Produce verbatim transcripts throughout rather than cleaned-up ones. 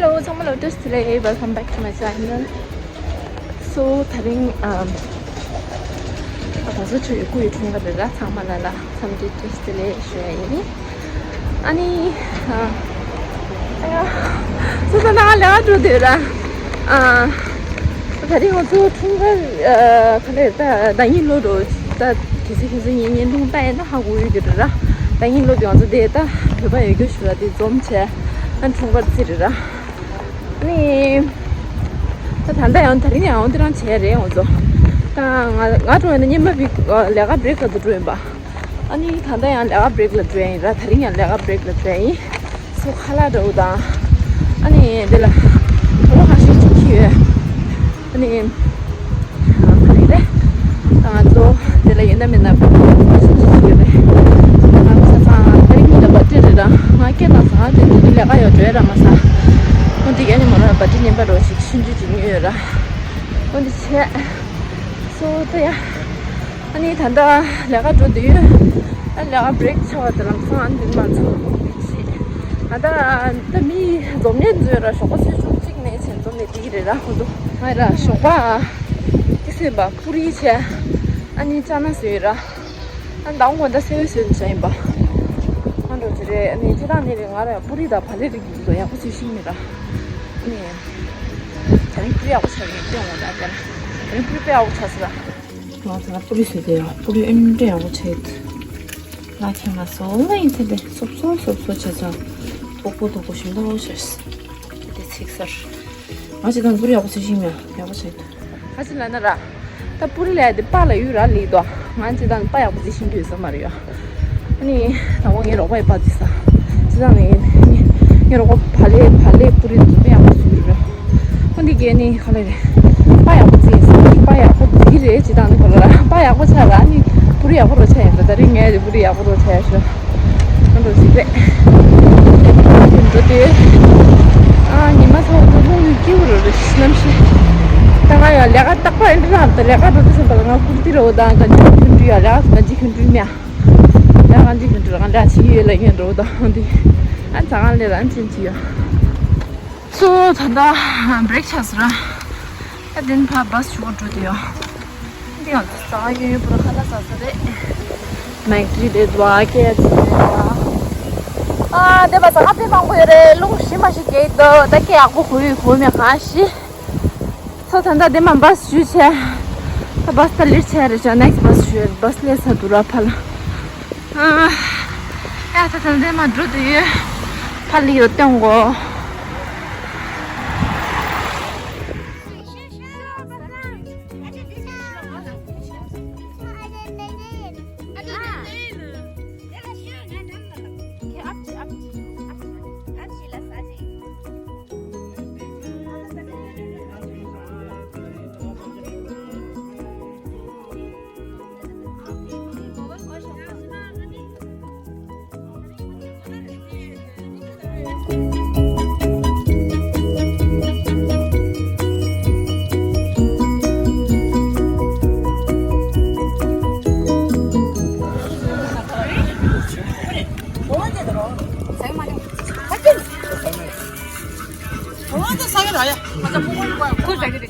Hello, ཚང་མ་ལ་བཀྲ་ཤིས་བདེ་ལེགས། Welcome back to my channel. So དེ་རིང་ཨམ་ད་སོ་ཆུ་ཡི་སྐུ་ཡི་འཁྲུངས་སྐར་རེད་ར། ཚང་མ་ལ་ལ་འཚམས་འདྲི་བཀྲ་ཤིས་བདེ་ལེགས་ཞུ་ཡ་ཡིན། ཨ་ནི་ཨ་ཨ་ཡ་སོ་ད་ང་ལས་ཀ་འགྲོ་འདོད་ར། ཨ་ད་རིང་ང་ཚོ་འཁྲུངས་སྐར་ཨ་ག་ལེར་ད་ཟླ་ཉིན་ལོ་འགྲོ་ད་གལ་སྲིད་ཁྱེད་ཚོ་ངའི་བརྙན་ཐུང་ལྟ་ཡིན་ན་ཧ་གོ་ཡོད་ཀྱི་རེད་ར། ཟླ་ཉིན་ལོ་དེ་ང་ཚོ་དེ་ད་བོད་པ་ཡོད་རྒྱུ་ཞུ་ར་དེ་འཛོམས་བྱས་ཨ་འཁྲུངས་སྐར་རྩི་རེད་ར། ནི། ད་ད་ལྟ་ཡང་དེ་རིང་ཡང་འོང་དེ་རང་བྱས་རེད་ང་ཚོ། ད་ང་ང་འགྲོ་ཡིན་ན་སྙེ་མ་བི་ལས་ཀ་བྲེག་ག་དུ་འགྲོ་ཡིན་པ། ཨ་ནི་ད་ལྟ་ཡང་ལས་ཀ་བྲེག་ལ་འགྲོ་ཡིན་ར། དེ་རིང་ཡང་ལས་ཀ་བྲེག་ལ་འགྲོ་ཡིན། སོ་ཁ་ལག་འདྲ་བོ་དང་། ཨ་ནི་འདི་ལ་གྲོད་པ་ཁ་ཤས་ཅིག་འཁྱེར་ཡོད། ཨ་ནི། ཨ་ཕ་ལི་རེད། ང་ཚོ་འདི་ལ་ཡོད་ན་མེད་ན་བ་ཅི་ཅི་ཞིག་ཡོད་རེད། ང་ཚོ་ཚང་དེ་རིང་གི་ལ་བ་ཏི་རེད་ར། ང་སྐད་བཏང་ས་ང་དེ་དུས་ལས་ཀ་ཡོད་འགྲོ་ཡ་ར་མ་ས། ཁོང་དེ་ག་ནས་མ་ར་བ་ཏི་ཉན་པ་རོ་ཞིག་ཤིན་ཅུ་ཅིག་ཉོས་ཡོད་ར། ཁོང་དེ་བྱས། སོ་ད་ཡ། ཨ་ནི་ད་ལྟ་ལས་ཀ་འགྲོ་དུས། ཨ་ལས་ཀ་བྲེག་ཆགས་པ་དེ་ལམ་སང་ཨ་ནི་མ་ཚོར་ཤི། ང་ད་ད་མི་འཛོམས་ནས་འཛོལ་ར་ཞོགས་པ་ཚོད་ཅུང་གཅིག་ནས་བྱས་འཛོམས་ནས་དེ་གི་རེད་ར་ཁོ་ཚོ། ང་ར་ཞོགས་པ། ཏི་སེ་བ་པུ་རི་བྱས། ཨ་ནི་ཅ་ན་བཟོས་ར། ཨ་ནི་དང་པོ་ད་སེ་བའི་བཟོས་བྱས་ཡིན་པ། ཨ་འགྲོ་ཅི་རེད། ཨ་ནི་ཅི་དང་ནི་རེད། ང་ར་པུ་རི་དང་བ་ལེ་རིགས་ཀྱི་འདུག་ཡག་པོ་བཟོས་ཤིང་མི་ར། ཨ་ནི། ད་རིང་པུ་རི་ཡག་པོ་ཆགས་ཡིན་སྟོན་འོང་ད་ལྟ་ན། ད་རིང་པུ་རི་དཔེ་ཡག་པོ་ཆགས་སོང་ར། ང་ཚོ་ལ་པུ་རི་བཟོས་ཏེ་ཡོད། པུ་རི་ཨེ་འདྲ་ཡག་པོ་བྱས་ཡོད། ལ་ཁྱེད་མ་སོང་ལ་ཡིན་ཚེ་དེ་སོབ་སོབ་སོབ་སོབ་བྱས་ཙང་དོག་པོ་དོག་པོ་ཞིམ་པོ་བྱས། དེ་ཚིག་ཟེར། ང་ཅི་དང་པུ་རི་ཡག་པོ་བྱས་ཤིང་ཡ་ཡག་པོ་བྱས་ཡོད། ཁ་ཅིག་ལ་ན་ར། ད་པུ་རི་ལས་དེ་པ་ལ་ཡུ་ར་ལི་དོ། ང་ཅི་དང་པ་ཡག་པོ་བྱས་ཤིང་དུས་ས་མ་རེད་ཡ། ཨ་ནི་ད་འོ་ངའི་རོགས་པ་ཡི་པ་ཅི་ས། ཅི་དང་ནི་ངའི་རོགས་པ་བ་ལེ་བ་ལེ་པུ་རི་འཛུགས་པ་ཡག་པོ་བྱས་ཡོད་ར། ཁོ་འདི་གས་ནི་ཁ་ལ་རེད། པ་ཡག་པོ་བརྩིས་ཡིན་ཟེར། པ་ཡག་པོ་བརྩིས་རེད་ཅི་དང་ནི་ཁོ་ལ་ར། པ་ཡག་པོ་ཆགས་ར་ནི་པུ་རི་ཡག་པོ་རོ་ཆགས་ཡིན་ཟེར། ད་རིང་ངས་རེད་པུ་རི་ཡག་པོ་རོ་ཆགས་ཤོག་ཁོ་འགྲོ་ཞིག་རེད། འགྲོ་དུས། ཨ་ཉི་མ་ཚ་བོ་ཚོ་རླུང་གི་སྐྱིད་པོ་རོ་རེད་གནམ་གཤིས། ད་ང་ཡང་ལས་ཀ་རྟག་པར་འདི་ལ་ད་ལས་ཀ་འགྲོ་དུས་ཙམ་པ་ལ་ང་ཀུར་ཏི་རོ་དང་ག་འཇིག་ཁྱོད་འགྲུལ་ཡ་ལས་ཀ་ག་འཇིག་ཁྱོད་འགྲུལ་མེད། ལས་ཀ་ག་འཇིག་ཁྱོད་འགྲུལ་ང་ལས་ཀ་བྱེད་ཀྱི་ཡོད་ལ་ངས་འགྲོ་དང་འདི། ཨ་ཚ་གང་ལས་རང་ཕྱིན་ཅི་ཡོད། སོ་ད་ལྟ་བྲེག་ཆགས་སོང་ར། ད་དེན་ཕ་བ་སི་ཞུ་བར་འགྲོ་དུས་ཡོད། འདི་ཡང་ཟ་ཡོད་ཡོད་པོ་ར་ཁ་ལག་ཟ་ས་རེད། མེག་ཌི་རེད་བ་ཀེ་ཨེཕ་སི་རེད་བ། ཨ་དེ་བ་ཟ་ཁ་དཔེ་མང་པོ་ཡོད་རེད། རླུང་ཞིམ་པ་ཞིག་རྒྱག་འདུག་ད་སྐད་ཡག་པོ་གོ་ཡོད་གོ་མེད་གང་ཤེས། སོ་ད་ལྟ་དེ་མ་བ་སི་ཞུ་བྱས། ད་བ་སི་ད་ལིར་བྱས་རེད་ཅག་ནེག་སི་བ་སི་ཞུ་ཡོད། བ་སི་སླེབས་ཚར་འདུག་ར་ཕ་ལ། ཨ་ཡ་ད་ད་འདི་མ་འགྲོ་དུས་ཕ་ལི་ཡོད་སྟོན་གོ།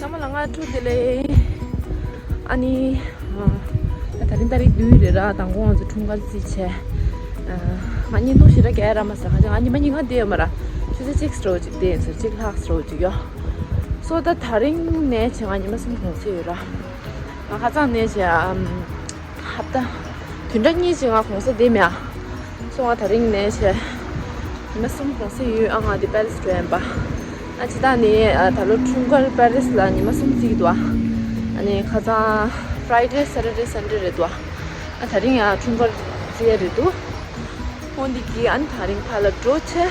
ཚང་མ་ལ་སྔ་དྲོ་བདེ་ལེགས། ཨ་ནི། ད་རིང་ཏ་རིག་བདུན་རེད་ར། དང་པོ་ང་ཚོ་འཁྲུངས་སྐར་རྩིས་བྱས། ང་བརྙན་ཐུང་ཞེ་དྲག་རྒྱག་ཡ་རག་མ་སོང་། ཁ་ཅིག་ང་ཉི་མ་ཉིན་གང་བསྡད་ཡོད་མ་ར། ཆུ་ཚོད་གཅིག་སྤྲོ་གཅིག་བསྡད་ཡིན་ཟེར། གཅིག་ལྷག་སྤྲོ་གཅིག་ཡོད། སོ་ད་ད་རིང་ནས་བྱས་ང་ཉི་མ་གསུམ་གུང་སེང་ཡོད་ར། ང་ཁ་སང་ནས་བྱས། ཧབ་ཏ། བདུན་ཕྲག་གཉིས་ཅིག་ང་གུང་སེང་བསྡད་མེད་ཨ། སོ་ང་ད་རིང་ནས་བྱས། ཉི་མ་གསུམ་གུང་སེང་ཡོད་ཨ། ང་འདི་པེ་རིས་འགྲོ་ཡིན་པ། ཨ་ཅི་ད་ནི་ཨ་ད་ལོ་འཁྲུངས་སྐར་པེ་རིས་ལ་ཉི་མ་གསུམ་བརྩིས་འདུག་ཨ། ཨ་ནི་ཁ་སང་ཕ་རའི་ཌེ་སེ་ཊར་ཌེ་སན་ཌེ་རེད་འདུག་ཨ། ཨ་ད་རིང་ཡང་འཁྲུངས་སྐར་བརྩི་ཡ་རེད་འདུག་འོ་འདི་གི་ཨ་ནི་ད་རིང་ཕ་ལ་འགྲོ་ཆེ།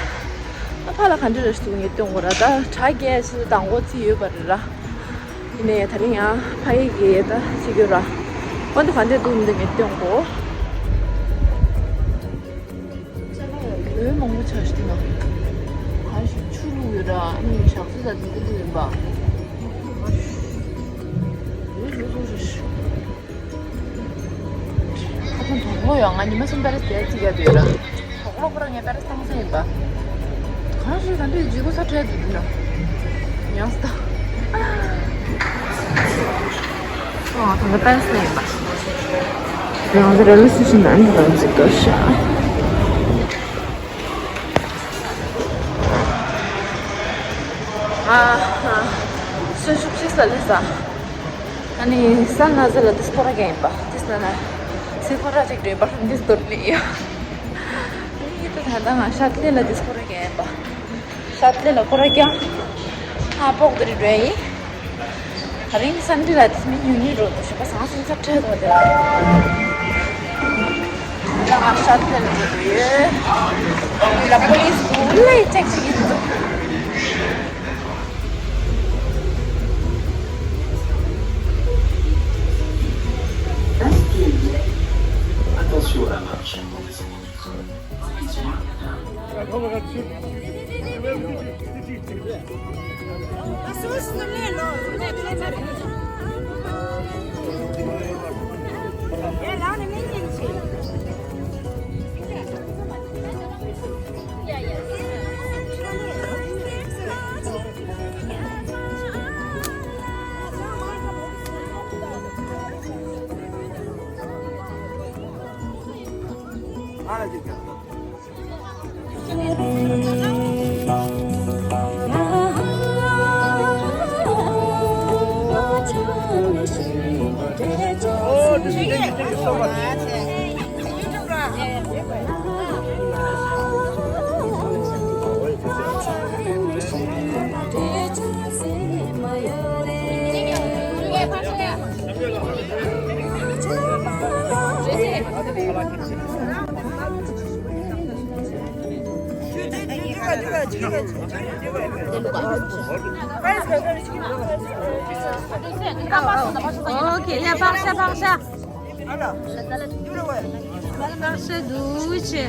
ཨ་ཕ་ལ་ག་འདྲ་རེད་འདུག་ངས་སྟོན་དགོས་ར། ད་དྲ་རྒྱ་ཆེ་ད་དང་པོ་བརྩིས་ཡོད་པ་རེད་ར། ཡིན་ནའི་ད་རིང་ཡང་ཕ་ཡི་གི་ད་ཅིག་ཡོད་ར། འོ་འདི་ག་འདྲ་འདུག་འདི་ངས་སྟོན་དགོས། ལོས་མང་པོ་ཆགས་ཤི་ན། ག་ཞིག་ཆུ་བླུགས་ཡོད་ར། ཨ་ནི་ཞག་ཚི་ད་འདི་འདི་ཡིན་པ། ལོས་ལོས་ལོས་ཤི། ཁ་སང་དོག་ལོ་ཡང་ང་ཉི་མ་གསུམ་པེ་རིས་དེ་ཅིག་ཡ་དུ་ཡོད་ར། དོག་ལོ་ཁོ་རང་ངས་པེ་རིས་བཏང་ས་ཡིན་པ། གང་ཞིག་ད་འདི་ལྗིད་པོ་ས་འཕྲད་འདུག་འདི་ལ། ཡང་སྟ། ཨ་ད་ལྟ་པན་སི་ནས་ཡིན་པ། ཡང་འདི་རེ་ལི་སི་ཤིན་ནང་འདི་ལ་འཛིག་དོ་ཤ། ཨ་ཧ། གསོན་ཤུགས་ཤིག་ས་ལེ་ས། ཨ་ནི་ས་ན་ཟེར་ལ་དིས་ཁོ་ར་ག་ཡིན་པ། དིས་ན་ན། སི་ཁོ་ར་ཅིག་འདྲེས་པ་དིས་དོར་ནི་ཡ། ཨ་ནི་ད་ད་ང་ཤ་ལེ་ལ་དིས་ཁོ་ར་ག་ཡིན་པ། ཤ་ལེ་ལ་ཁོ་ར་ཀྱང་ཨ་པོག་དེ་རི་འགྲོ་ཡིན། ད་རིང་སན་ཌེ་ལ་དེ་མི་ཉུང་ཉུང་འགྲོ་འདུག་ཞོགས་པ་ཟང་ཟིང་ཚ་ཁྲོད་དོ་དེ་ལ། ང་ཤ་ལེ་ལ་འགྲོ་འདུག་ཡོད། ལ་པོ་ལིས་ཀུ་ལ་ཡི་ཅེག་ཅིག་ཡིན་འདུག Attention à la marche. ཨོ་ཁེ། ཡ་ཕག་ཤ་ཕག་ཤ། ཕག་ཤ་འདུག་ཆེ།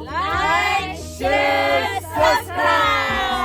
Like, share, subscribe.